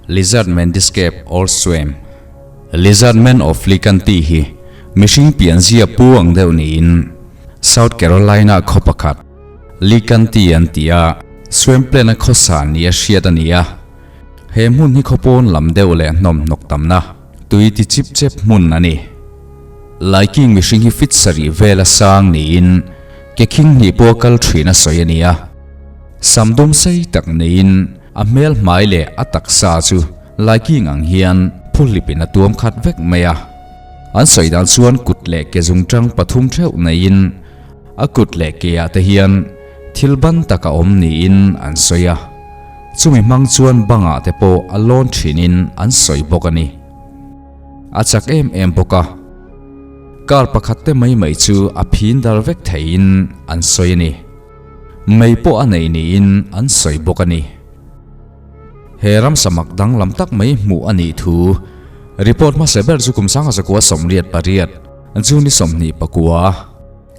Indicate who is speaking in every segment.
Speaker 1: Lizard Man Descape Old Swamp Lizard Man of Lee kan tih hi mihring pianzia pu ang deuh niin South Carolina khaw pakhat Lee County an ti a, Swamp Plain a khawsa nia hriat a ni a. He hmun hi khawpawn lam deuh leh hnawmhnawk tamna tui ti chip chep hmun a ni. Laiking mihring hi fit sarih vela sang niin ke khing hnih pawh kal thin a sawi a ni a. Sam dum sei tak neiin a hmel hmai leh a taksa chu laiking ang hian phuhlipin a tuam khat vek mai a. An sawi dan chuan kut leh ke zungtang pathum theuh neiin a kut leh ke ah te hian thil ban tak a awm niin an sawi a. Chumi hmang chuan bangah te pawh a lawn thinin an sawi bawk a ni. A chak em em bawk a. Car pakhat te mai mai chu a phin dar vek theiin an sawi a ni. Mei pawh a nei niin an sawi bawk a ni. He ramsa mak danglam tak mai hmuh a nih thu report hmasa ber chu kum 1988 June 24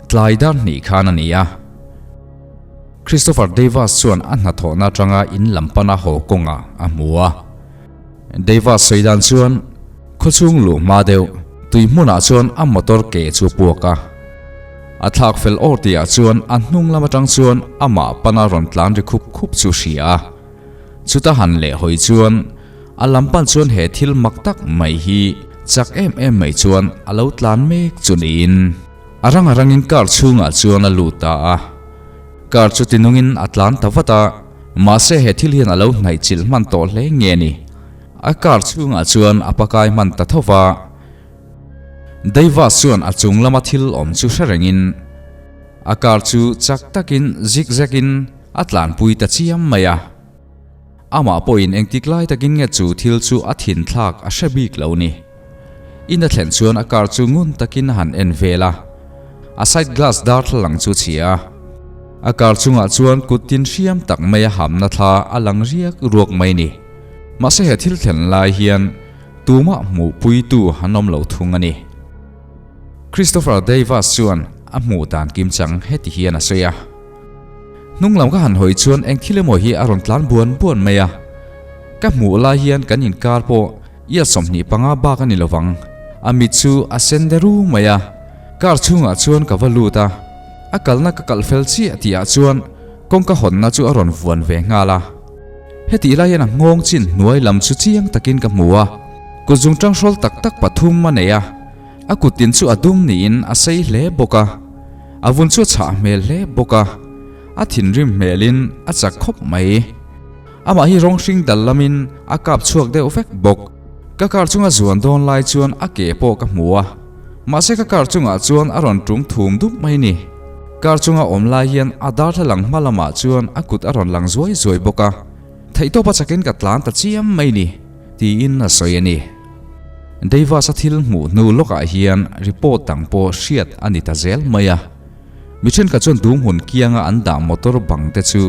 Speaker 1: tlai dar hnih khan a ni a. Christopher Davis chuan a hnathawhna atanga in lam pana haw kawngah a hmu a. Davis sawi dan chuan khawchhung luh hma deuh tui hmunah chuan a motor ke chu a puak a. A thlak fel awr tihah chuan a hnung lam atang chuan amah pana rawn tlan ri khup khup chu hria a. Chuta han leh hawi chuan a lam pan chuan he thil mak tak mai hi chak em em mai chuan a lo tlan mek chu niin a rang a rangin car chhungah chuan a lut ta a. Car chu tinungin a tlan ta vat a, mahse he thil hian a lo hnaih chilh hman tawh hle nge ni. A car chhungah chuan a pakai hman ta tho va. Daivas chuan a chung lama thil awm chu hre rengin a car chu chak takin zigzag in a tlanpui ta chiam mai a. Amah pawhin engtik lai takin nge chu thil chu a thin thlak a hre bik lo ni. In a thlen chuan a car chu ngun takin a han en vel a, a side glass darthlalang chu chhia a. A car chungah chuan kut tin hriam tak mai a hamna thla a lang riak ruak mai ni. Mahse he thil thlen lai hian Tumah hmuhpuitu an awm lo thung a ni. Christopher Davis chuan a hmuh dan kim chang heti hian a sawi a, Hnung lam ka han hawi chuan eng thil emaw hi a rawn tlan buan buan mai a. Ka hmuh lai hian kan inkar pawh ia 25 bak a ni lovang. A mit chu a sen de ru mai a. Car chhungah chuan ka va lut a, a kalna ka kalh fel chiah tihah chuan kawngka hawnna chu a rawn vuan ve nghal a. Hetih lai hian a nghawng chin hnuai lam chu chiang takin ka hmu a, kut zungtang hrawl tak tak pathum a nei a, a kuttin chu a dum niin a sei hle bawk a, a vun chu a chhah hmel hle bawk a, a thinrim hmelin a chak khawp mai. Amah hi rawng hring dal lamin a kap chhuak deuh vek bawk. Ka car chunga zuan dawn lai chuan a ke pawh ka hmu a, mahse ka car chungah chuan a rawn tum thum dup mai ni. Car chunga awm lai hian a darthlalang hma lamah chuan a kut a rawn lang zuai zuai bawk a, theihtawpa chakin ka tlan ta chiam mai ni, tiin a sawi a ni. Davis-a thil hmuh hnu lawkah hian report dang pawh hriat a ni ta zel mai a, mi thenkhat chuan dum hun kianga an dah motor bang te chu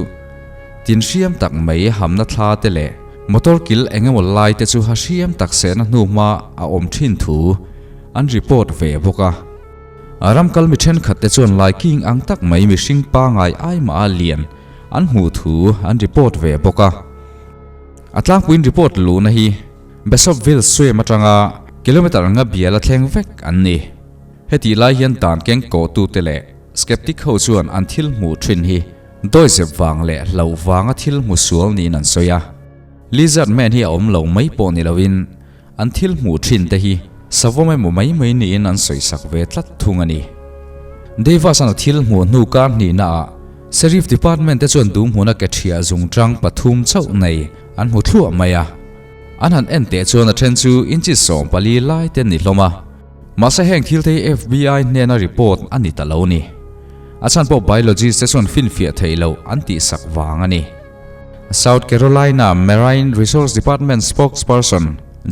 Speaker 1: tin hriam tak mai hamna thla te leh motor kil eng emaw lai te chu ha hriam tak sehna hnu hma a awm thin thu an report ve bawk a. A ram kal mi thenkhat te chuan laiking ang tak mai mihring pangai ai mah a lian an hmuh thu an report ve bawk a. A tlangpuiin report luhna hi Bishopville Swamp atanga kilometre nga bial a thleng vek an ni. Hetih lai hian dan keng kawhtute leh skeptic ho chuan an thil hmuh thin hi dawizep vang leh hlauh vanga thil hmu sual niin an sawi a. Lizard man hi a awm lo mai pawh ni loin An thil hmuh thin te hi savawm emaw mai mai niin an sawisak ve tlat thung a ni. Davis-a'n a thil hmuh hnu kar hnihnaah Sheriff Department te chuan dum hmuna ke ṭhiah zungṭang pathum chauh nei an hmu thluah mai a. An han en teh chuan a ṭhen chu inches 14 lai te ni hlawm a. Mahse heng thil te hi FBI hnena report a ni ta lo ni. A chhan pawh biologist te chuan finfiah theih loh an tihsak vang a ni. South Carolina Marine Resource Department spokesperson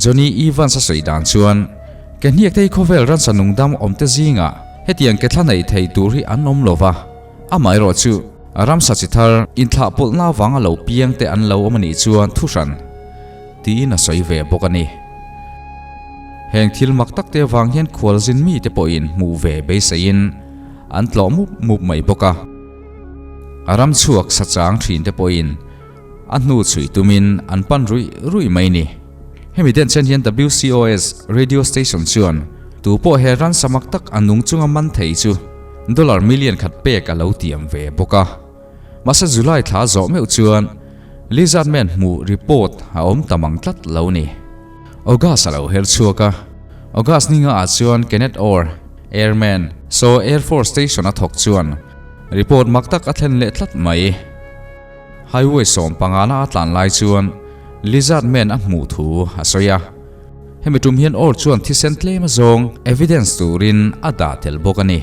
Speaker 1: Johnny Evans a sawi dan chuan, Ke hniak te hi khawvel ransa nungdam awmte zingah hetiang ke thla neih thei tur hi an awm lo va, amaherawh chu ramsa chi thar inthlahpawlhna avanga lo piang te an lo awm a nih chuan thuhran tiin a sawi ve bawk a ni. Heng thil mak tak te avang hian khualzin mite pawhin hmuh ve beiseiin an tlawh mup mup mai bawk a. A ram chhuak sa chang thin te pawhin. a hnu chhui tumin an pan ruih ruih mai ni. Hemi den chen hian WCOS radio station chuan tu pawh he ransa mak tak a nung chunga man thei chu dollar million khat pek a lo tiam ve bawk a. Mahse July thla zawh meuh chuan Lizard Man hmuh report a awm ta mang tlat lo ni. August a lo her chhuak a, August ni ngaah chuan Kenneth Orr, Airman, Shaw Air Force Station a thawk chuan report mak tak a thlen leh tlat mai. Highway 15 na a tlan lai chuan Lizard Man a hmuh thu a sawi a. Hemi tum hian Orr chuan thisen tlem azawng evidence turin a dah tel bawk a ni.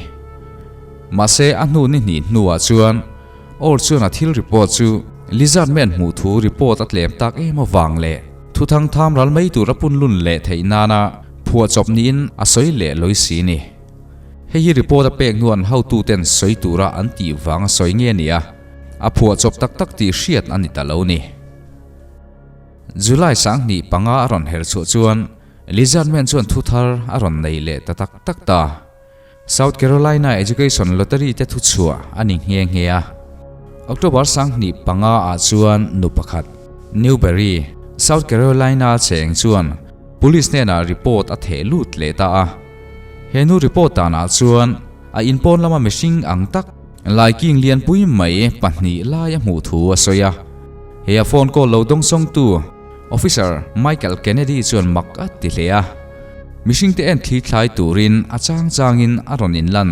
Speaker 1: Mahse a hnu ni hnih hnuah chuan Orr chuan a thil report chu Lizard Man hmuh thu report a tlem tak em avang leh thuthang tham ral mai tur a pun lun leh theih nana phuahchawp niin a sawi leh lawi si ni. Hei hi report a pek hnuan hotuten sawi tura an tih vang a sawi nge nia a phuahchawp tak tak tih hriat a ni ta lo ni. July 25 a rawn her chhuah chuan Lizard Man chuan thuthar a rawn nei leh ta tak tak ta. South Carolina Education Lottery te thuchhuah a ni nghe nghe a. October 25 ah chuan nu pakhat, Newberry, South Carolina cheng chuan Police hnenah report a theh lut leh ta a. He nu report danah chuan a inpawn lama mihring ang tak laiking lianpui mai pahnih lai a hmuh thu a sawi a. He a phone call lo dawngsawngtu Officer Michael Kennedy chuan mak a ti hle a. Mihringte en thli thlai turin a chang changin a rawn inlan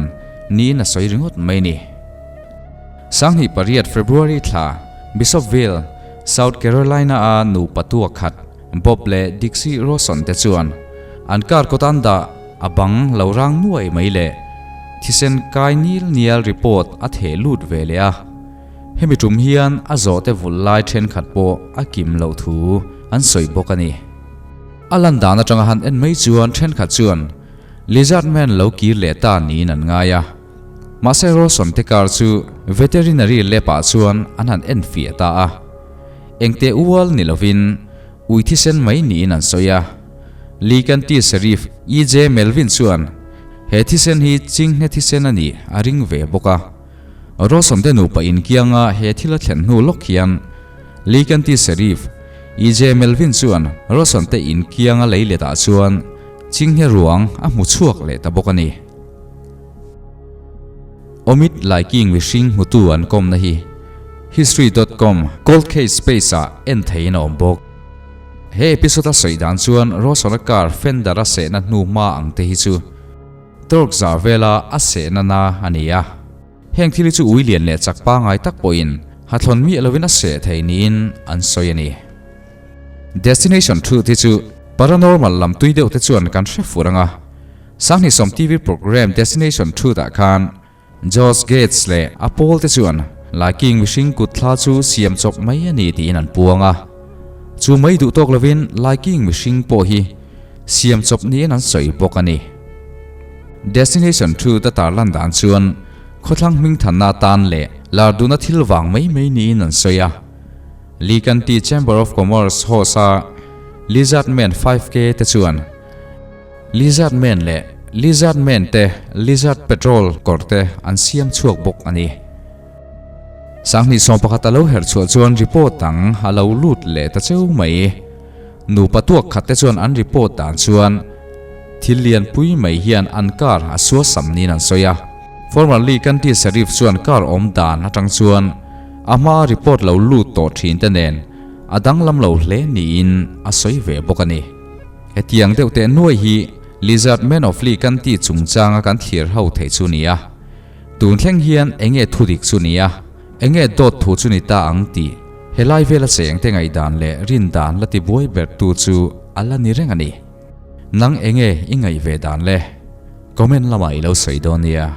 Speaker 1: niin a sawi ringawt mai ni. 28 February thla Bishopville, South Carolina-a nupa tua khat Bob leh Dixie Rawson te chuan an car kawt an dah a bang lo rang nuai mai leh thisen kai nil nial report a theh lut ve leh a. Hemi tum hian a zawhte vulh lai thenkhat pawh a kim loh thu an sawi bawk a ni. A lan dan atanga han en mai chuan thenkhat chuan Lizard Man lo kir leh ta niin an ngai a. Mahse Rawson te car chu veterinary lab ah chuan an han en fiah ta a. Engte ual ni lovin ui thisen mai niin an sawi a. Lee County Sheriff EJ Melvin chuan he thisen hi chinghne thisen a nih a ring ve bawk a. Rawson te nupa inkianga he thil a thlen hnu lawk hian Lee County Sheriff EJ Melvin chuan Rawson te inkianga lei letah chuan chinghne ruang a hmu chhuak leh ta bawk a ni. Omit Laiking mihring hmutu an kawmna hi History dot com Cold Case Space ah en theihin a awm bawk. He episode a sawi dan chuan Rawson-a car fender a sehna hnu hma ang te hi chu Torque zah vela a sehna na a ni a. Heng thil hi chu ui lian leh chak pangai tak pawhin hathlawn miah lovin a seh thei niin an sawi a ni. Destination Truth hi chu paranormal lam tui deuh te chuan kan hre fur ang a. 2010 TV program Destination Truth ah khan Josh Gates leh a pawl te chuan Laiking mihring kut thla chu siam chawp mai a ni tiin an puang a. Chu mai duh tawk lovin Laiking mihring pawh hi siam chawp niin an sawi bawk a ni. Destination Truth a tarlan dan chuan khawthlang hming thanna atan leh lar duhna thil vang mai mai niin an sawi a. Lee County Chamber of Commerce host a Lizard Man 5K te chuan Lizard Man leh Lizard Man te Lizard Patrol kawr te an siam chhuak bawk a ni. 2011 a lo herh chhuah chuan report dang a lo lut leh ta cheu mai. Nupa tuak khat te chuan an report dan chuan thil lian pui mai hian an car a suasam niin an sawi a. Former Lee County Sheriff chuan car awm dan atang chuan a hmaa report lo lut tawh thin te nen a danglam lo hle niin a sawi ve bawk a ni. Hetiang deuh teh nuai hi Lizard Man of Lee County chungchanga kan thlir ho theih chu nia. Tun thleng hian enge thudik chu nia, enge dawt thu chu ni ta ang tih helai vela cheng te ngaihdan leh rindan la ti buai ber tu chu a la ni reng a ni. Nang enge i ngaih ve dan le? Comment lamah i lo sawi dawn nia.